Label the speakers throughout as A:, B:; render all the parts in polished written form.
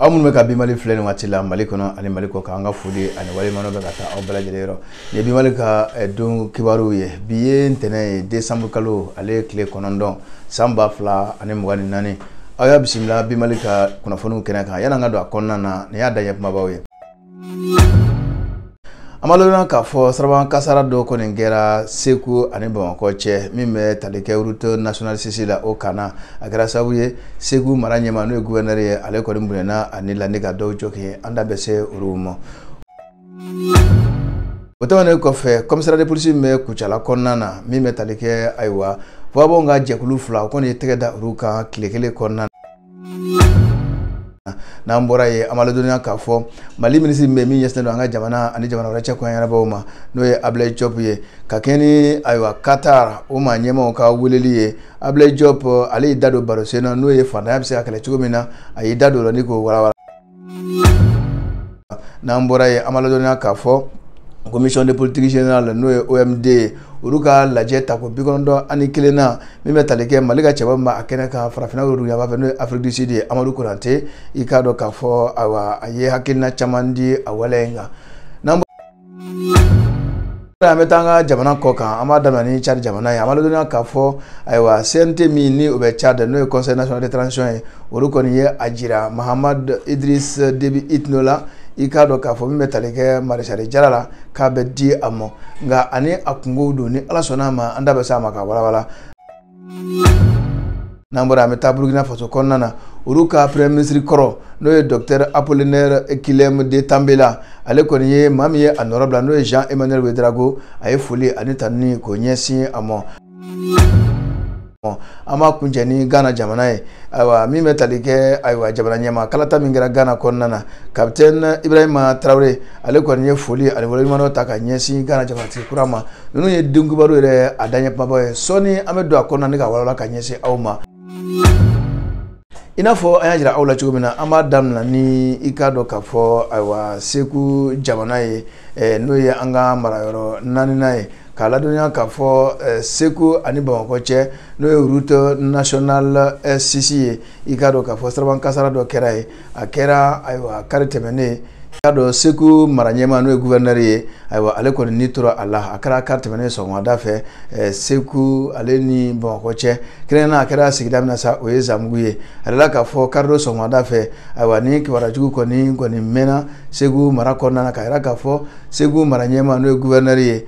A: Aw minnu bɛ ka Bi Mali filɛ nin waati la Mali kɔnɔ ani Mali kɔ kan, an ka foli ani waleɲumandɔn bɛ ka taa aw bɛɛ lajɛlen yɔrɔ. Nin ye Bi Mali ka don kibaruw ye. Bi ye ntɛnɛn ye, décembre kalo ale ye tile 9 san 2024. Aw y'a bisimila Bi Mali ka kunnafoniw kɛnɛ kan. Yanni an ka don a kɔnɔna na, nin y'a daɲɛ kumabaw ye. An b'a lɔn k'a fɔ sirabakan kasara dɔ kɔni kɛra Segu ani Bamakɔ cɛ min bɛ tali kɛ route nationale 6 la o kan na. A kɛra sababu ye Segu mara ɲɛmaa n'o ye gouverneur ye, ale kɔni bonyana ani la ni ka dɔw jogin. An da bɛ se olu ma. O tɛmɛnen kɔfɛ, commissariat de police min bɛ Kucala kɔnɔna na min bɛ tali kɛ ayiwa vagabond ka jɛkulu fila, o kɔni ye tɛgɛ da olu kan tile kelen kɔnɔna. N'an bɔra yen, an b'a ladɔnniya k'a fɔ Mali minisiri min bɛ min ɲɛsinnen don an ka jamana ani jamana wɛrɛ cɛ koɲɛnabɔw ma, n'o ye Ablaye Diop ye, ka kɛɲɛ ni ayiwa Qatar o maa ɲɛmaaw ka weleli ye, Ablaye Diop ale y'i da don barosen na, n'o ye faantanya bɛ se ka kɛlɛ cogo min na, a y'i da don o la ni k'o walawala. N'an bɔra yen, an b'a ladɔnniya k'a fɔ commission de politique générale n'o ye OMD ye, olu ka lajɛ tako 91 na min bɛ tali kɛ Mali ka cɛbɔ min b'a kɛnɛ kan farafinna woroduguyanfan fɛ, n'o ye Afrique du Sud ye, Amadu Konate, i k'a dɔn k'a fɔ ayiwa a ye hakilina caman di a waleya in kan. N'an bɔra an bɛ taa an ka jamana kɔ kan, an b'a daminɛ ni Tchad jamana ye. An b'a ladɔnniya k'a fɔ ayiwa CNT min ni o bɛ Tchad, n'o ye Conseil national de transition ye, olu kɔni ye a jira Mahamad Idriss Déby Itno la, i k'a dɔn k'a fɔ min bɛ tali kɛ maréchal jara la k'a bɛ di a ma, nka ani a kungow don, ni Ala sɔnna a ma an da bɛ se a ma k'a walawala. N'an bɔra an bɛ taa Burukina Faso kɔnɔna na, olu ka premier ministre kɔrɔ n'o ye docteur Apollinaire Kyélem de Tambela, ale kɔni ye maa min ye a nɔrɔ bila, n'o ye Jean Emmanuel Ouedraogo, a ye foli ani tanuni k'o ɲɛsin a ma. An b'a kuncɛ ni Ghana jamana ye, ayiwa min bɛ tali kɛ ayiwa jamana ɲɛmaa kalata min kɛra Ghana kɔnɔna na, capitaine Ibrahima Traoré ale kɔni ye foli ani waleɲumandɔn ta ka ɲɛsin Ghana jamanatigi kura ma. Ninnu ye den kibaru yɛrɛ a daɲɛ kumabaw ye. Sɔɔni an bɛ don a kɔnɔna ni ka walawala ka ɲɛsin aw ma. I n'a fɔ an y'a jira aw la cogo min na, an b'a daminɛ ni i k'a dɔn k'a fɔ ayiwa Segu jamana ye, n'o ye an ka marayɔrɔ naaninan ye, k'a ladɔnniya k'a fɔ Segu ani Bamakɔ cɛ, n'o ye route nationale 6 ye, i k'a dɔn k'a fɔ sirabakan kasara dɔ kɛra yen. A kɛra ayiwa kari tɛmɛnen, i k'a dɔn Segu mara ɲɛmaa n'o ye gouverneur ye, ayiwa ale kɔni ni tora a la. A kɛra kari tɛmɛnen sɔgɔmada fɛ Segu ale ni Bamakɔ cɛ, kɛrɛnkɛrɛnnenya a kɛra sigida min na sa, o ye Zanbugu ye. A yirala k'a fɔ karidon sɔgɔmada fɛ, ayiwa ni kibaruya jugu kɔni mɛnna Segu mara kɔnɔna na, k'a yira k'a fɔ Segu mara ɲɛmaa n'o ye gouverneur ye,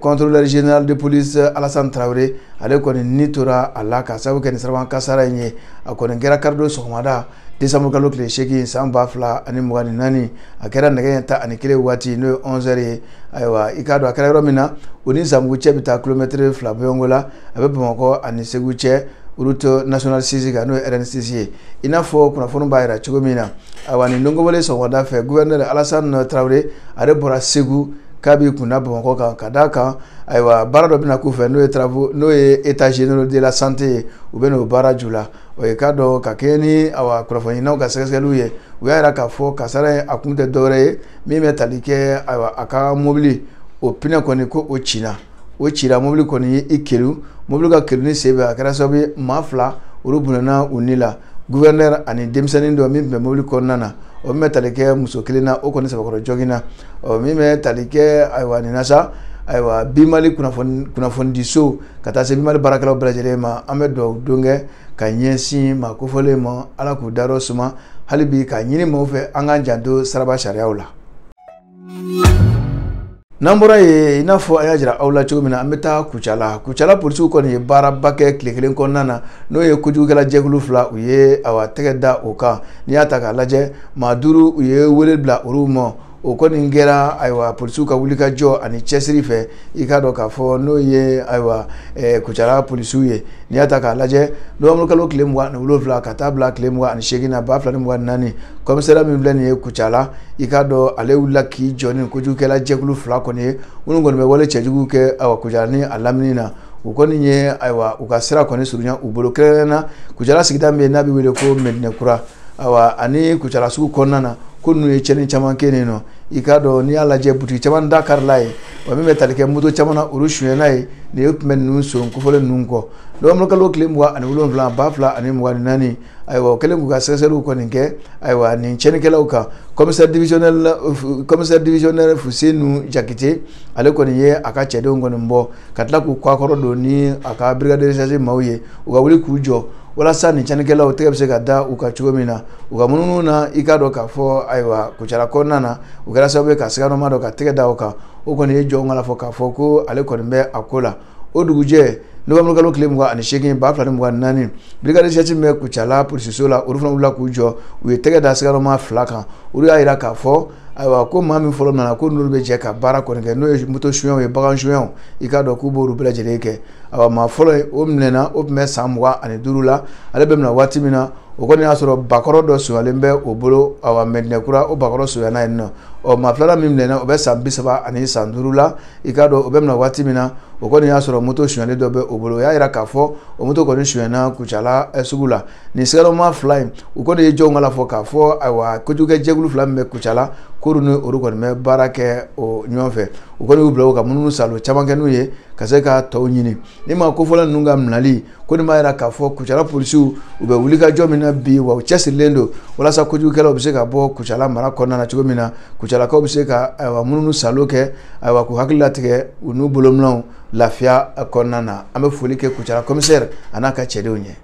A: contrôleur général de police Alassane Traoré, ale kɔni ni tora a la k'a sababu kɛ nin sirabakan kasara in ye. A kɔni kɛra karidon sɔgɔmada décembre kalo tile 8 san 2024, a kɛra nɛgɛ ɲɛ 11 waati, n'o ye 11 heures ye. Ayiwa i k'a dɔn a kɛra yɔrɔ min na, o ni Zanbugu cɛ bɛ taa kilomɛtiri 2 bɔɲɔgɔnko la, a bɛ Bamakɔ ani Segu cɛ route nationale 6 kan, n'o ye RN6 ye. I n'a fɔ kunnafoni b'a yira cogo min na, ayiwa nin donkobɔlen sɔgɔmada fɛ, gouverneur Alassane Traoré ale bɔra Segu k'a b'i kunda Bamakɔ kan, ka d'a kan ayiwa baara dɔ bɛna k'u fɛ, n'o ye travaux, n'o ye état généraux de la santé ye, u bɛ n'o baara ju la. O ye k'a dɔn ka kɛɲɛ ni ayiwa kunnafoniɲininaw ka sɛgɛsɛgɛliw ye, u y'a yira k'a fɔ kasara in a kun tɛ dɔwɛrɛ ye min bɛ tali kɛ ayiwa a ka mobili o pinɛ kɔni ko o cinna, o cira, mobili kɔni ye i kelu, mobili ka kelu ni sen bɛ, a kɛra sababu ye maa 2 olu bɔnɛna u ni la, gouverneur ani denmisɛnnin dɔ min tun bɛ mobili kɔnɔna na, o min bɛ tali kɛ muso kelen na, o kɔni sabakɔrɔ joginna. Ɔ min bɛ tali kɛ ayiwa nin na sa, ayiwa Bi Mali kunnafonidiso ka taa se Bi Mali baarakɛlaw bɛɛ lajɛlen ma, an bɛ dugawu don kɛ ka ɲɛsin maa kofɔlen ma, Ala k'u dayɔrɔ suma, hali bi k'a ɲini maaw fɛ an k'an janto siraba sariyaw la. N'an bɔra yen, i n'a fɔ an y'a jira aw la cogo min na, an bɛ taa Kucala. Kucala polisiw kɔni ye baaraba kɛ tile kelen kɔnɔna na, n'o ye kojugukɛla jɛkulu 2, u ye awa tɛgɛ da o kan. N'i y'a ta k'a lajɛ, maa 5 u ye wele bila olu ma. O kɔni kɛra ayiwa polisiw ka wulikajɔ ani cɛsiri fɛ, i k'a dɔn k'a fɔ n'o ye ayiwa Kucala polisiw ye. N'i y'a ta k'a lajɛ, novembre kalo tile 27 ka taa bila tile 28 na 2024, commissariat min filɛ nin ye Kucala, i k'a dɔn ale wulila k'i jɔ ni kojugukɛla jɛkulu 2 kɔni ye, minnu kɔni bɛ wale cɛjugu kɛ ayiwa Kucala ni a lamini na. U kɔni ye ayiwa u ka sira kɔni surunya u bolo, kɛrɛnkɛrɛnnenya na Kucala sigida min bɛ yen n'a bɛ wele ko Medinɛ Kura. awa ani Kucala sugu kɔnɔna na ko ninnu ye tiɲɛni caman kɛ nin nɔ. I k'a dɔn n'i y'a lajɛ butigi caman da karila ye, wa min bɛ tali kɛ moto caman na olu sonyɛna ye. Nin ye tun bɛ ninnu son kofɔlen ninnu kɔ novembre kalo tile 27 2024. Ayiwa, o kɛlen k'u ka sɛgɛsɛgɛliw kɔni kɛ, ayiwa, nin tiɲɛnikɛlaw kan, commissaire divisionnaire Fusenu Jakite, ale kɔni ye a ka cɛdenw kɔni bɔ ka tila k'u kɔ akɔrɔ don ni a ka brigade de recherche maaw ye, u ka wuli k'u jɔ walasa nin tiɲɛnikɛlaw tɛgɛ bɛ se ka da u kan cogo min na u ka munumunu na. I k'a dɔn k'a fɔ, ayiwa, Kucala kɔnɔna na, o kɛra sababu ye ka siganɔma dɔ ka tɛgɛ da o kan. O kɔni ye jɔn kana fɔ k'a fɔ ko ale kɔni bɛ a ko la. O dugujɛ, novembre kalo tile 28 2024, brigade de recherche min bɛ Kucala polisiso la, olu fana wulila k'u jɔ, u ye tɛgɛ da siganɔma 2 kan. Olu y'a jira k'a fɔ, ayiwa, ko maa min fɔlɔ nana ko n'olu bɛ jɛ ka baara kɔni kɛ, n'o ye moto suɲɛw ye, bagan suɲɛw, i k'a dɔn k'u b'olu bɛɛ lajɛlen kɛ. Ayiwa, maa fɔlɔ ye o minɛna, o tun bɛ san 25 la. Ale bɛ minɛ waati min na, o kɔni y'a sɔrɔ bakɔrɔ dɔ sonyalen bɛ o bolo, awa, Mɛdinɛkura, o bakɔrɔ sonyana yen nɔ. Ɔ, maa filanan min minɛna, o bɛ san 30 ani san 5 la. I k'a dɔn o bɛ minɛ waati min na, o kɔni y'a sɔrɔ moto sonyalen dɔ bɛ o bolo. O y'a jira k'a fɔ o moto kɔni sonyana Kucala sugu la. Nin sigarama 2 in, u kɔni ye jɔnw kala fɔ k'a fɔ, ayiwa, kojugukɛ jɛkulu 2 min bɛ Kucala, k'olu ni olu kɔni bɛ baara kɛ o ɲɔgɔn fɛ. U kɔni y'u bila u ka munumunu salo caman kɛ n'u ye ka se ka tɔw ɲini. Ni maa kofɔlen ninnu ka minɛli ko nin b'a jira k'a fɔ Kucala polisiw u bɛ wulikajɔ min na bi, wa u cɛsirilen don walasa kojugukɛlaw bɛ se ka bɔ Kucala mara kɔnɔna na cogo min na, Kucalakaw bɛ se ka, ayiwa, munumunu salo kɛ, ayiwa, k'u hakili latigɛ u n'u bolominɛnw lafiya kɔnɔna na. An bɛ foli kɛ Kucala commissaire a n'a ka cɛdenw ye.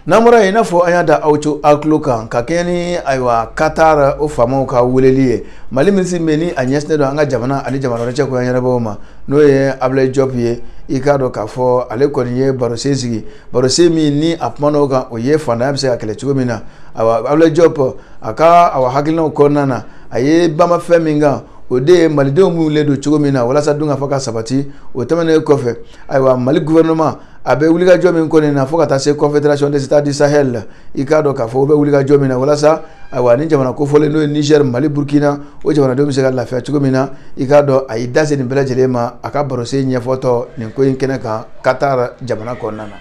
A: N'an bɔra yen, i n'a fɔ an y'a da aw to aw tulo kan ka kɛɲɛ ni, ayiwa, Qatar o faamaw ka weleli ye, Mali minisiri min ni a ɲɛsinnen don an ka jamana ani jamana wɛrɛ cɛ ko ɲɛnabɔw ma, n'o ye Abdoulaye Diop ye, i k'a dɔn k'a fɔ ale kɔni ye barosen sigi, barosen min ni a kumana o kan, o ye fantanya bɛ se ka kɛlɛ cogo min na. Ayiwa, Abdoulaye Diop a ka, awa, hakilinaw kɔnɔna na, a ye bama fɛn min kan, o de ye malidenw wulilen don cogo min na walasa dunkafa ka sabati. O tɛmɛnen kɔfɛ, ayiwa, Mali gouvernement a bɛ wulikajɔ min kɔni na fo ka taa se Confédération des États du Sahel, i k'a dɔn k'a fɔ u bɛ wulikajɔ min na walasa, ayiwa, ni jamana kofɔlen n'o ye Niger, Mali, Burkina, o jamanadenw bɛ se ka lafiya cogo min na. I k'a dɔn a y'i da se nin bɛɛ lajɛlen ma a ka barosen ɲɛfɔtɔ nin ko in kɛnɛ kan Qatar jamana kɔnɔna na.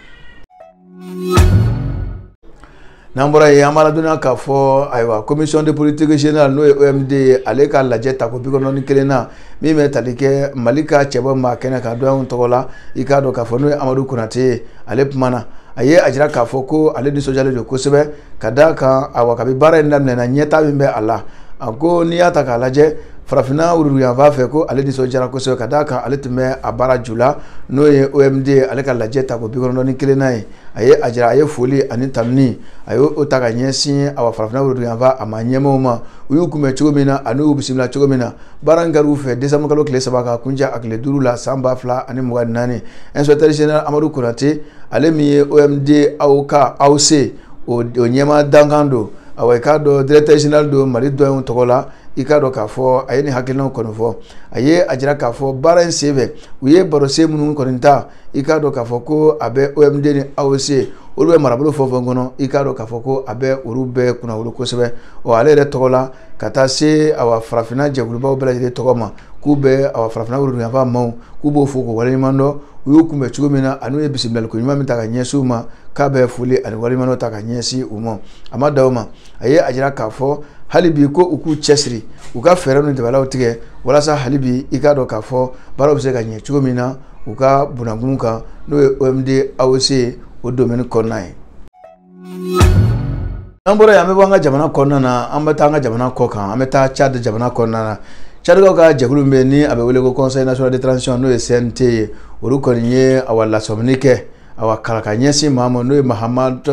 A: N'an bɔra yen, an b'a ladɔnniya k'a fɔ, ayiwa, commission de politique générale, n'o ye OMD ye, ale ka lajɛ tako 91 na min bɛ tali kɛ Mali ka cɛbɔ maa kɛnɛ kan dɔnyaw tɔgɔ la, i k'a dɔn k'a fɔ n'o ye Amadu Konate ye, ale kumana, a ye a jira k'a fɔ ko ale nisɔndiyalen don kosɛbɛ ka d'a kan, awa, kabi baara in daminɛna, ɲɛtaa min bɛ a la. A ko n'i y'a ta k'a lajɛ farafinna wuruyanfan fɛ, ko ale nisɔndiyara kosɛbɛ ka d'a kan ale tun bɛ a baara ju la, n'o ye OMD ale ka lajɛ tako 91 ye. A ye a jira, a ye foli ani tanuni a ye o ta ka ɲɛsin, awa, farafinna wuruyanfan a ma ɲɛmaaw ma, u y'u kunbɛn cogo min na ani y'u bisimila cogo min na. Baara in kɛra u fɛ décembre kalo tile 3 ka kuncɛ a tile 5 la san 2024. Inspecteur général Amadu Konate, ale min ye OMD AOK AOC o ɲɛmaa dankan don, awa, i k'a dɔn directeur général don Mali dɔnyaw tɔgɔ la, i k'a dɔn k'a fɔ a ye nin hakilinaw kɔni fɔ. A ye a jira k'a fɔ baara in senfɛ, u ye barosen minnu kɔni ta, i k'a dɔn k'a fɔ ko a bɛ OMD ni AOC olu bɛ marabolo fɛn o fɛn kɔnɔ, i k'a dɔn k'a fɔ ko a bɛ olu bɛɛ kunnawolo kosɛbɛ. Ɔ, ale yɛrɛ tɔgɔ la ka taa se, awa, farafinna jɛkulubaw bɛɛ lajɛlen tɔgɔ ma, k'u bɛ, awa, farafinna wuruyanfan maaw k'u b'o fo k'o waleɲuman dɔn, u y'u kunbɛn cogo min na ani u ye bisimilaliko ɲuman min ta ka ɲɛsin u ma, k'a bɛ foli ani waleɲuman ta ka ɲɛsin u ma. A ma dan o ma, a ye a jira k'a fɔ hali bi ko u k'u cɛsiri, u ka fɛɛrɛ ni dabaliw tigɛ walasa hali bi, i k'a dɔn k'a fɔ baaraw bɛ se ka ɲɛ cogo min na u ka bunakun kan, n'o ye OMD AOC o domaine kɔnɔna ye. N'an bɔra yen, an bɛ bɔ an ka jamana kɔnɔna na, an bɛ taa an ka jamana kɔ kan, an bɛ taa Tchad jamana kɔnɔna na. Tchadkaw ka jɛkulu min bɛ yen ni a bɛ wele ko Conseil national de transition, n'o ye CNT ye, olu kɔni ye, awa, lasɔmini kɛ, awa, kala ka ɲɛsin maa ma, n'o ye Mahamad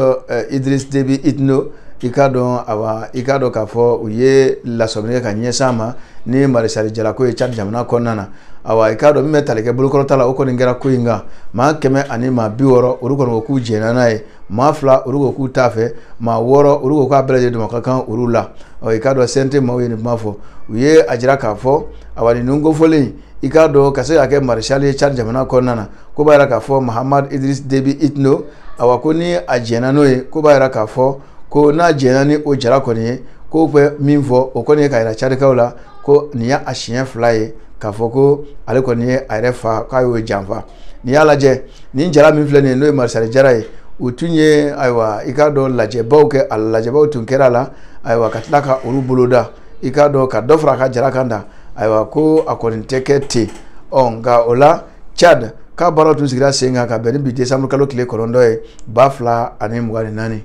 A: Idriss Déby Itno. I k'a dɔn, awa, i k'a dɔn k'a fɔ u ye lasɔmini kɛ ka ɲɛsin a ma ni marisali jalako ye Tchad jamana kɔnɔna na. Awa, i k'a dɔn min bɛ tali kɛ bolokɔrɔta la, o kɔni kɛra ko in kan, maa 160 olu kɔni ko k'u jɛnna n'a ye, maa 2 olu ko k'u t'a fɛ, maa 6 olu ko k'a bɛɛ lajɛlen dama ka kan olu la. Ɔ, i k'a dɔn CNT maaw ye nin kuma fɔ, u ye a jira k'a fɔ, awa, nin kofɔlen, i k'a dɔn ka se ka kɛ marisali ye Tchad jamana kɔnɔna na, ko b'a jira k'a fɔ Mahamad Idriss Déby Itno, awa, ko ni a jɛnna n'o ye, ko b'a jira k'a fɔ ko n'a jɛnna ni o jara kɔni ye, k'o bɛ min fɔ o kɔni ye k'a jira Tchadkaw la ko nin y'a siɲɛ 2 ye k'a fɔ ko ale kɔni ye a yɛrɛ fa, k'a y'o janfa. N'i y'a lajɛ, nin jara min filɛ nin ye, n'o ye marisali jara ye, U tun ye ayiwa i k'a dɔn lajɛbaw kɛ, a lajɛbaw tun kɛra la, ayiwa ka tila ka olu boloda, i k'a dɔn ka dɔ fara a ka jara kan da, ayiwa ko a kɔni tɛ kɛ ten. Ɔ nka o la Tchad k'a baaraw tun sigira sen kan ka bɛn ni bi décembre kalo tile 9 ye 2024.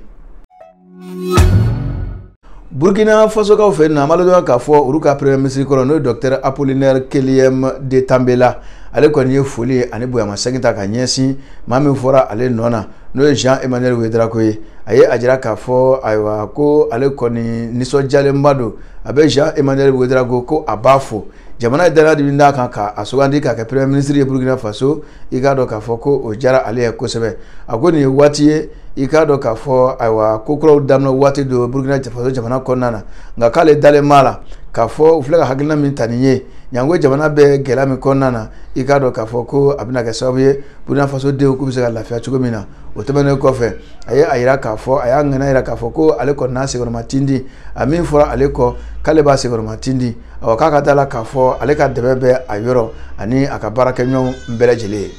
A: Burkina Fasokaw fɛ yen nɔ, an b'a ladɔnniya k'a fɔ olu ka premier ministre kɔrɔ, n'o ye docteur Apollinaire Keliem de Tambela, ale kɔni ye foli ani bonyamasegin ta ka ɲɛsin maa min fɔra ale nɔ na, n'o ye Jean Emmanuel Ouedraogo ye. A ye a jira k'a fɔ ayiwa ko ale kɔni nisɔndiyalenba don, a bɛ Jean Emmanuel Ouedraogo ko a b'a fo, jamana ye danaya min d'a kan k'a sugandi k'a kɛ premier ministre ye Burkina Faso, i k'a dɔn k'a fɔ ko o diyara ale ye kosɛbɛ. A ko nin ye waati ye, i k'a dɔn k'a fɔ ayiwa ko kuraw daminɛ waati don Burkina Faso jamana kɔnɔna na, nka k'ale dalen b'a la k'a fɔ u filɛ ka hakilina min ta nin ye, ɲango jamana bɛ gɛlɛya min kɔnɔna na, i k'a dɔn k'a fɔ ko a bɛna kɛ sababu ye Burkina Faso denw k'u bɛ se ka lafiya cogo min na. O tɛmɛnen kɔfɛ, a ye a yira k'a fɔ, a y'a ŋaniya yira k'a fɔ ko ale kɔni n'a senkɔrɔma tindi, a min fɔra ale kɔ k'ale b'a senkɔrɔma tindi, awa k'a ka da la k'a fɔ ale ka dɛmɛ bɛ a yɔrɔ ani a ka baarakɛɲɔgɔnw bɛɛ lajɛlen ye.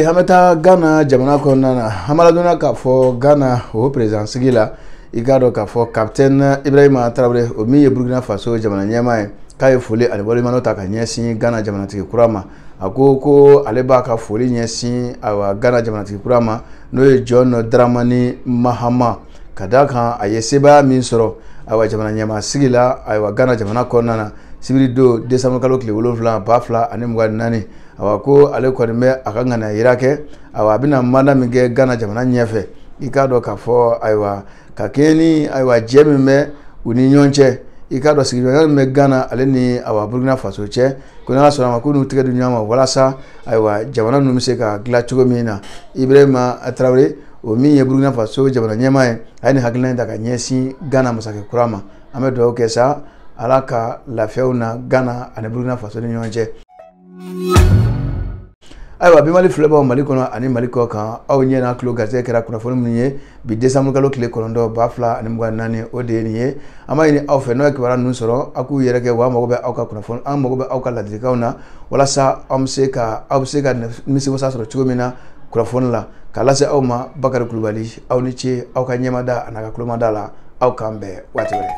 A: An bɛ taa Ghana jamana kɔnɔna na, an b'a ladɔnniya k'a fɔ Ghana o président sigi la, i k'a dɔn k'a fɔ capitaine Ibrahima Traoré, o min ye Burkina Faso jamana ɲɛmaa ye, k'a ye foli ani waleɲumandɔn ta ka ɲɛsin Ghana jamanatigi kura ma. A ko ko ale b'a ka foli ɲɛsin ayiwa Ghana jamanatigi kura ma, n'o ye John Dramani Mahama, ka d'a kan a ye sebaaya min sɔrɔ ayiwa jamana ɲɛmaa sigi la ayiwa Ghana jamana kɔnɔna na sibiri don décembre kalo tile 7 2024. Ayiwa ko ale kɔni bɛ a ka ŋaniya yira kɛ, ayiwa a bɛna mandat min kɛ Ghana jamana ɲɛfɛ, i k'a dɔn k'a fɔ ayiwa ka kɛɲɛ ni ayiwa jɛ min bɛ u ni ɲɔgɔn cɛ, i k'a dɔn sigiɲɔgɔnya min bɛ Ghana ale ni ayiwa Burkina Faso cɛ, ko n'Ala sɔnna a ma k'u n'u tɛgɛ di ɲɔgɔn ma walasa ayiwa jamana ninnu bɛ se ka dilan cogo min na. Ibrahima Traoré, o min ye Burkina Faso jamana ɲɛmaa ye, a ye nin hakilina in ta ka ɲɛsin Ghana masakɛ kura ma. An bɛ dugawu kɛ sa Ala ka lafiyaw na Ghana ani Burkina Faso ni ɲɔgɔn cɛ. Ayiwa bi Mali filɛbaw Mali kɔnɔ ani Mali kɔ kan, aw ɲɛ n'a tulo garisɛgɛ kɛra kunnafoni minnu ye bi décembre kalo tile 9 2024, o de ye nin ye. An b'a ɲini aw fɛ n'aw ye kibaruya ninnu sɔrɔ, aw k'u yɛrɛ kɛ, wa an mago bɛ aw ka kunnafoni, an mago bɛ aw ka ladilikanw na walasa aw bɛ se ka nimisiwasa sɔrɔ cogo min na kunnafoni la k'a lase aw ma. Bakari Kulubali, aw ni ce aw ka ɲɛmada a n'a ka kulomada la, aw k'an bɛn waati wɛrɛ.